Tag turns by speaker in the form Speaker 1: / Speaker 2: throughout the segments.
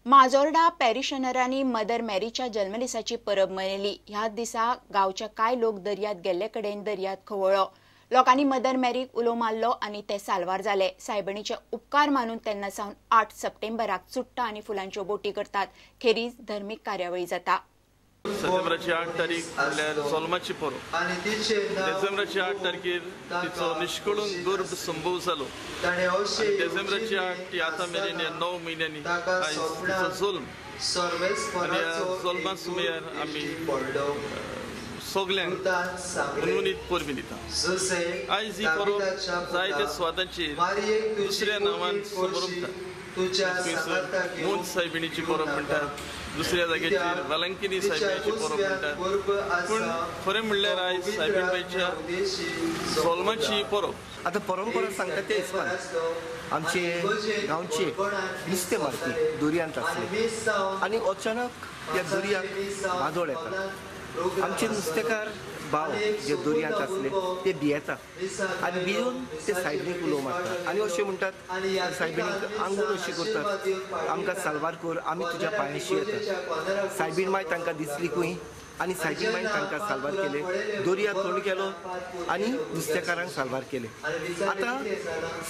Speaker 1: Majorda पॅरिशनरांनी mother मॅरीच्या जल्मदिसाची परब मनयली. ह्याच दिसा गांवचे कांय लोक दर्यांत गेल्ले कडेन दर्यांत खवळ्ळो. लोकांनी मदर मॅरीक उलो मारलो आनी ते साल्वार जाले. सायबणीचे उपकार मानून तेन्ना सावन 8 सप्टेंबराक चुट्टां आनी फुलांच्यो बोटी करतात. खेरीज धर्मीक कार्यावळी जाता.
Speaker 2: सप्टेंबराची 8 तारीख म्हणल्यार सोलमाची परब. डिसेंबराची 8 तारखेर तिचो निश्कळून गर्भ संभव जालो. डिसेंबराची 8 ती आतां मेरेन 9 म्हयन्यांनी आयज तिचो जल्म आनी ह्या जल्मा सुमयार आमी सगल्यांक मनमनीत परबी दिता. आयज ही परब जायत्या स्वादांचेर दुसऱ्या नांवान समरपता. मोद सायबिणीची परब म्हणटात, दुसऱ्या जाग्याचेर वेलंकिनी सायबिणीची परब म्हणटात, पूण खरें म्हणल्यार आयज सायबीणबायच्या सोलमाची परब.
Speaker 3: आतां परंपरा सांगता ते हिसपान आमचे गांवचे नुस्तें मारपी दर्यांत आसले आनी अचानक त्या दर्याक वादळ येता. आमचे नुस्तेकार भाव जे दर्यांत आसले ते भियेता आनी भिवन ते सायबिणीक उलो मारतात आनी अशें म्हणटात, सायबिणीक आंगूळ अशी करतात, आमकां साल्वार कर, आमी तुज्या पांयाशी येतात. सायबीण माय तांकां दिसली खंय आनी सायबीण मायन तांकां साल्वार केले. दर्या थंड केलो आनी नुस्तेकारांक साल्वार केले. आतां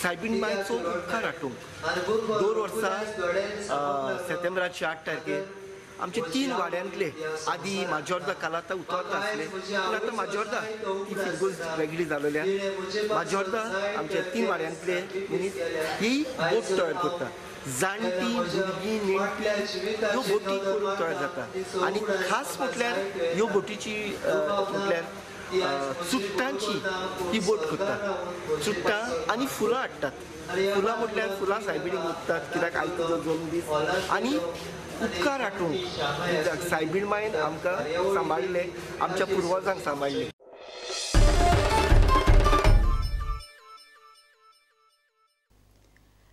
Speaker 3: सायबीण मायचो उपकार आठोवंक दर वर्सा सप्टेंबराची 8 तारखेर आमचे 3 वाड्यांतले आदी माजोर्दा कालाता उतरता आसले, पूण आतां माजोर्दा ही फिरगूज वेगळी जालेल्या. माजोर्दा आमच्या 3 वाड्यांतले मनीस ही बोट तयार करता. जाणटी भुरगीं नेणटी ह्यो बोटी करून तयार जाता आनी खास म्हटल्यार ह्यो बोटीची म्हटल्यार चुट्टांची ही बोट करता. चुट्टां आनी फुलां हाडटात. फुलां म्हटल्यार फुलां सायबिणीक ओंपतात कित्याक आयज तुजो जल्मदीस आनी उपकार आठोवंक सायबीण मायन आमकां सांबाळ्ळें, आमच्या पुर्वजांक सांबाळ्ळें.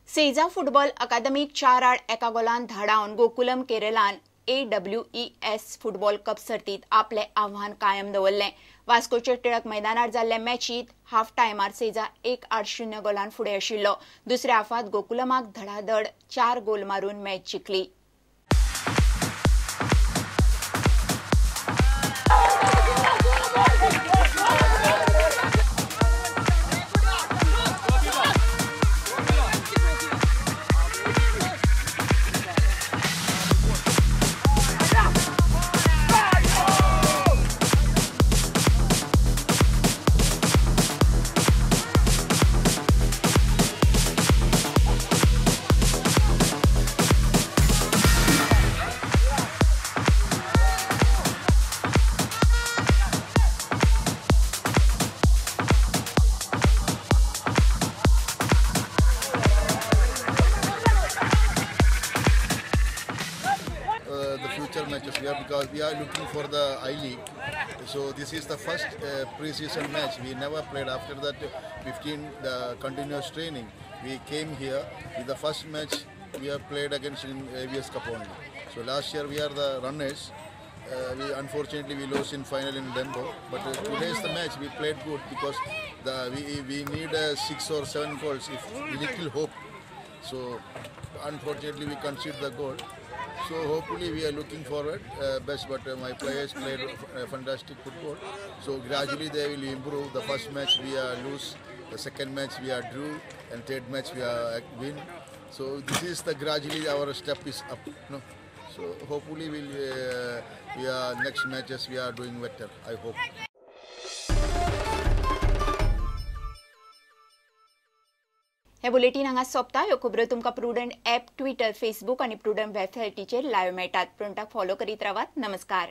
Speaker 1: सेजा फुटबॉल अकादमीक 4-1 गोलान धाडावन गोकुलम केरलान AWES football cup सर्तीत आपले आव्हान कायम दवरलें. वास्कोचे टिळक मैदानार जाल्ले मॅचीत हाफ टायमार सेजा 1-0 गोलान फुडें आशिल्लो. दुसऱ्या हाफांत गोकुलमाक धडाधड 4 गोल मारून match जिखली.
Speaker 4: Because we are looking for the I-League, so this is the first pre-season match. We never played after that 15 the continuous training. We came here with the first match we have played against in AVS Cup only. So last year we are the runners. We unfortunately we lost in final in Dembo, but today's the match we played good because the we need 6 or 7 goals if little hope. So unfortunately we conceded the goal. So hopefully we are looking forward best, but my players played fantastic football. So gradually they will improve. The first match we are lose, the second match we are drew, and third match we are win. So this is the gradually our step is up. No? So hopefully we'll, we are next matches we are doing better, I hope.
Speaker 1: हे bulletin हांगा सोंपता. ह्यो खबरो तुमकां prudent app, Twitter, Facebook आनी prudent वेबसायटीचेर live मेळटात. प्रुडंटाक follow करीत रावात. नमस्कार.